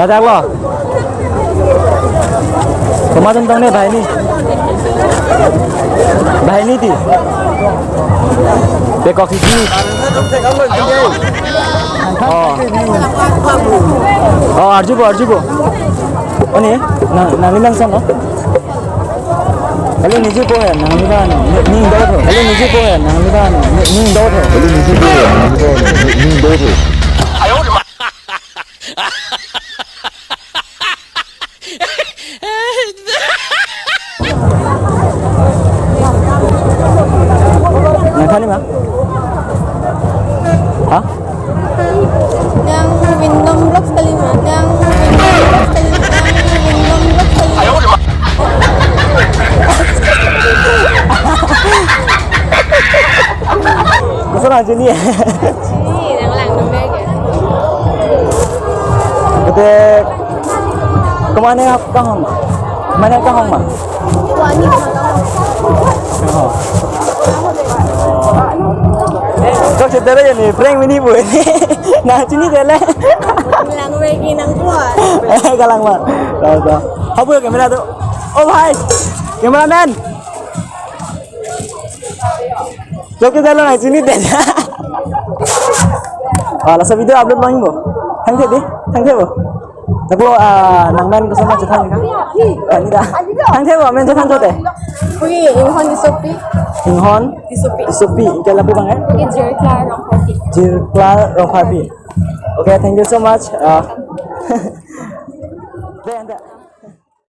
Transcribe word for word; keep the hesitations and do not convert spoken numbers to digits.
Ajak lo. Komat atum tong ne, banghini? Banghini ti. Pekok sisi. Oh. Oh, arjupo, arjupo. O ne, nang, nangli nangson, no? Kali niji po he, nangli kan, ni, ni do tho. Kali niji po he, nangli kan, ni, ni do tho. Kali niji po he, nangli kan, ni, ni do tho. Nangthan ni ma? Ha? Nang Windom Vlogs kali ma? Nang Windom Vlogs kali ma? Nang Windom Vlogs kali ma? Koson nangchini? Chini, nang langdun bek ya. Kete, komat ne kahong ma? Komat ne kahong ma? Wani. Oh. Kok chetare ya ni, prank mini bu. Nangchini dele. Lang bek nang kuat. Eh, kalang ma. Tahu, tahu. Hapu ya kamera tu. Oh, bhai. Kameraman. Joki jalo nangchini dele. Ah, laso video upload longpo. Thangthe dei, thangthe bo. Lapu, ah, nangmen koson ma chethan ka? Ani ta. Thangthe bo, men chethan chote. Ui, Inghon Tissopi. Inghon Tissopi. Tissopi, anke lapu abang eh? Ui, Jirklar Rongpharpi. Jirklar Rongpharpi. Okay, thank you so much. Ah. Dei, dei.